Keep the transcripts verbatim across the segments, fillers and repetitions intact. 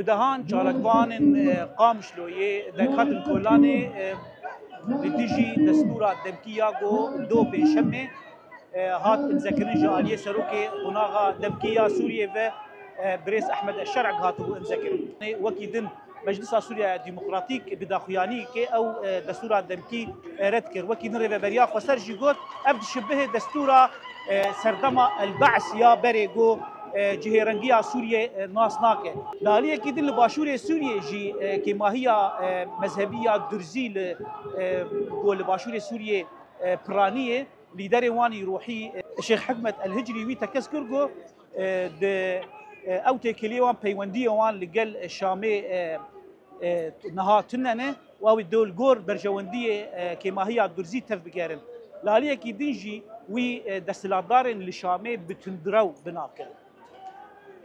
Bi dehan çalakvanên, e, Qamişloyê derketin Kolanê, e, li dijî destûra demkî ya ku do pêncşemê, e, hat imzekirin ji aliyê serokê qonaxa demkî ya Sûriyê ve, e, birêz Ehmed Eşşer'ek hatibû imzekirin. Wekî din Meclisa Sûriya Demokratîk bi daxuyaniyê ke ew, e, destûra demkî, e, red kir. Wekî din Rêveberiya Xweser jî got, ev dişibihê destûra, e, serdema El Ba's ya berê ku, e, cihêrengiya Sûriyê, e, nas nake. Li aliyekî din li başûrê Sûriyê jî, e, kêmahiya, e, mezhebî ya Durzî li, e, ku li başûrê Sûriyê, e, piranî ye, lîderê wan î ruhî, e, Şêx Hikmet El Hicrî wî tekez kir ku, e, di, e, ew têkiliyê wan, peywendiyê wan li gel Şamê, e, e, niha tune ne û ew ê dê li gor berjewendiyê, e, kêmahiya Durzî tev bigerin. Li aliyekî din jî wî, e, desthilatdarên li Şamê bi tundrew bi nav kirin.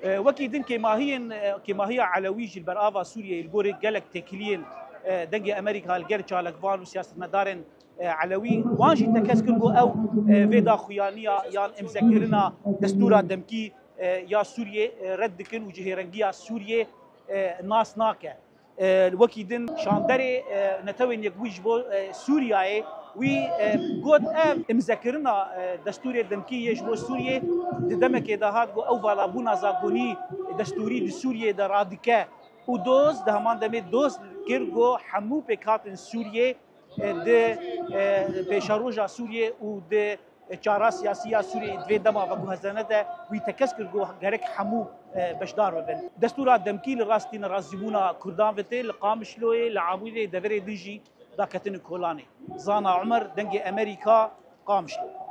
E, wekî din kêmahiyên, e, kêmahiya Elewî jî li ber ava Sûriyeyê li gorî gelek têkiliyên, e, Dengê Amerîka li gel çalakvan û siyasetmedarên, e, Elewî, wan jî tekez kir ku ew, e, vê daxuyaniya yan imzekirina destûra demkî, e, ya Sûriyê, e, red dikin û cihêrengiya Sûriyê, e, nas nake. E, wekî din şanderê, e, Netewên Yekbûyî ji bo, e, Sûriyayê wî, e, got, ev imzekirina, e, destûrê demkî yê ji bo Sûriyê di demekê de hat ku ew valabûna zagonî destûrî di Sûriyê de radike û doz, di heman demê doz kir ku hemû pêkhatin Sûriyê, e, di, e, pêşeroja Sûriyê û di çara siyasî ya Sûriyê di vê dema veguhezane de wî tekez kir ku gerek hemû, e, beşdar bibin. Destûra demkî li rastî nerazîbûna Kurdan ve tê li Qamişloyê, li Amûdê, deverê din jî daketin Kolanê. Zana Umer, Dengê Amerîka, Qamişlo.